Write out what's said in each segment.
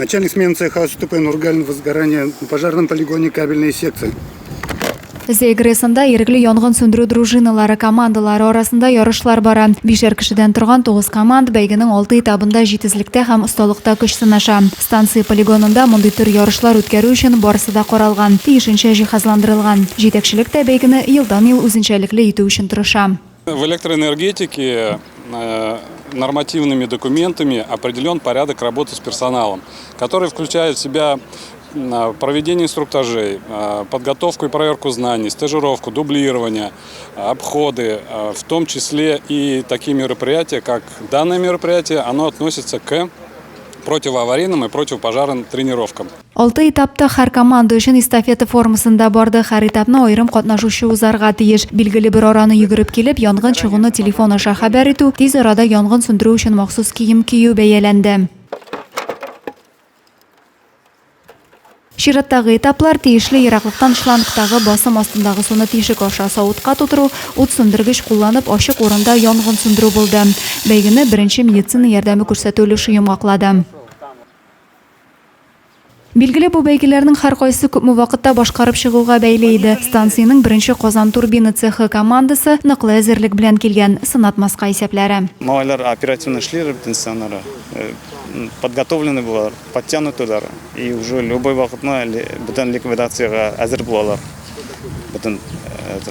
Начальник смены цеха АСТП Нургалин возгорание на пожарном полигоне кабельной секции. Зәй ГРЭСында ирекле янгын сүндерү дружиналары командалары арасында ярышлар бара. Бишәр кешедән торган тугыз команд бәйгенең алты этабында җитезлектә һәм осталыкта көч сынаша. Станция полигонында мондый төр ярышлар үткәрү өчен барысы да каралган, тиешенчә җиһазландырылган. Җитәкчелек тә бәйгене елдан-ел үзенчәлекле итү өчен тырыша. В электроэнергетике нормативными документами определен порядок работы с персоналом, который включает в себя проведение инструктажей, подготовку и проверку знаний, стажировку, дублирование, обходы, в том числе и такие мероприятия, как данное мероприятие, оно относится к противоаварийным и противопожарным тренировкам. Алты этапта һәр команда өчен эстафета формасында барды. Һәр этапны аерым катнашучы узарга тиеш. Билгеле бер араны йөгереп килеп, янгын чыгуны телефон аша хәбәр итү, тиз арада янгын сүндерү өчен махсус кием кию бәяләнде. Чираттагы этаплар, тиешле ераклыктан шлангтагы басым астындагы суны тишек аша савытка тутыру, ут сүндергеч кулланып ачык урында янгын сүндерү булды. Бәйгене беренче медицина ярдәме күрсәтү өлеше йомгаклады. Билгеле, бу бәйгеләрнең һәркайсы күпме вакытта башкарып чыгуга бәйле иде. Станциянең беренче Казан турбина цехы командасы ныклы әзерлек белән килгән, сынатмаска исәпләре. Малайлар оперативно эшлиләр бөтенесе аннары, подготовлены булалар, подтянутыйлар и уже любой вакытны бөтен ликвидациягә әзер булалар. Бөтен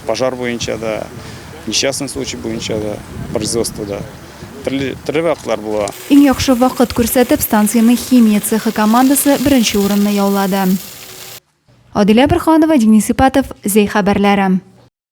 пожар буенча да, несчастный случай буенча да, производствода. Төрле, төрле вакытлар була. Иң яхшы вакыт күрсәтеп, станциянең химия цехы командасы беренче урынны яулады. Адилә Борһанова, Денис Ипатов, Зәй хәбәрләре.